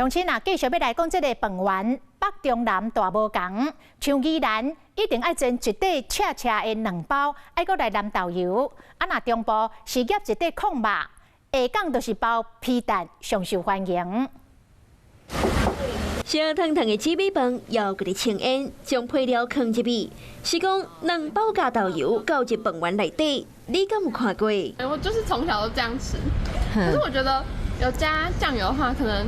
鄉親啊，繼續欲來講這个飯圓，北中南大無仝，像宜蘭一定愛煎一塊斜斜的卵包，愛閣來淋豆油。啊，若中部是夾一塊炕肉，下港就是包皮蛋，上受歡迎。燒燙燙的紫米飯，猶閣咧青煙，將配料囥入去，是講卵包加豆油，攪入飯圓內底，你敢有看過？我就是從小都這樣吃，可是我覺得有加醬油的話，可能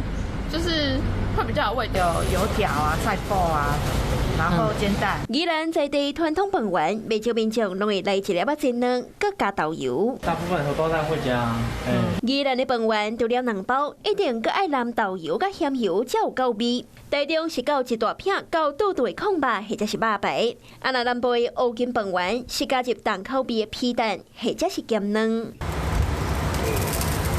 就是會比較有味道。有油條啊、菜脯啊，然後煎蛋。宜蘭在地傳統飯圓，袂少民眾攏會來一粒仔煎卵，閣加豆油。大部分荷包蛋會加。宜蘭的飯圓除了卵包，一定閣愛淋豆油佮鹹油，才有夠味。台中是攪一大片厚拄拄的炕肉，或者是肉排。啊，若南部的烏金飯圓是加入重口味的皮蛋，或者是鹹卵。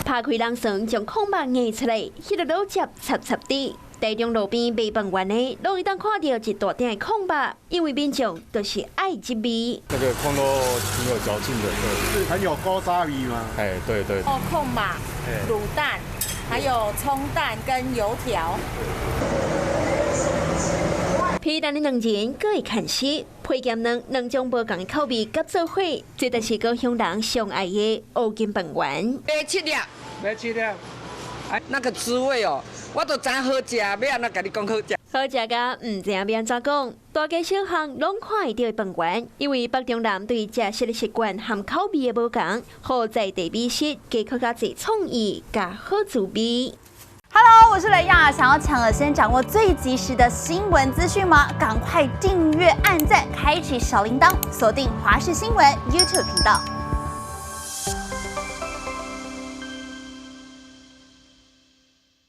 拍開籠床，將炕肉捏出來，彼个滷汁插插的。台中路邊賣飯圓的，攏會當看著一大鼎的炕肉，因為民眾都是愛這味。那個炕肉挺有嚼勁的，是很有古早味嗎？哎，對對。哦，炕肉、滷蛋，還有蔥蛋跟油條。皮蛋的兩人閣會牽絲，配鹹卵，兩種無仝的口味夾做伙，這就是高雄人上愛的烏金飯圓。買七粒，買七粒，哎，那個滋味哦，我都知影好食，欲按怎共你講好食？好食甲毋知影欲按怎講，大街小巷攏看會著的飯圓，因為北中南對食食的習慣和口味的無仝，予在地美食加閣較濟創意，佮好滋味。 Hello，我是雷亞，想要搶先掌握最及時的新聞資訊嗎？趕快訂閱、按讚、開啟小鈴鐺，鎖定華視新聞 YouTube 頻道。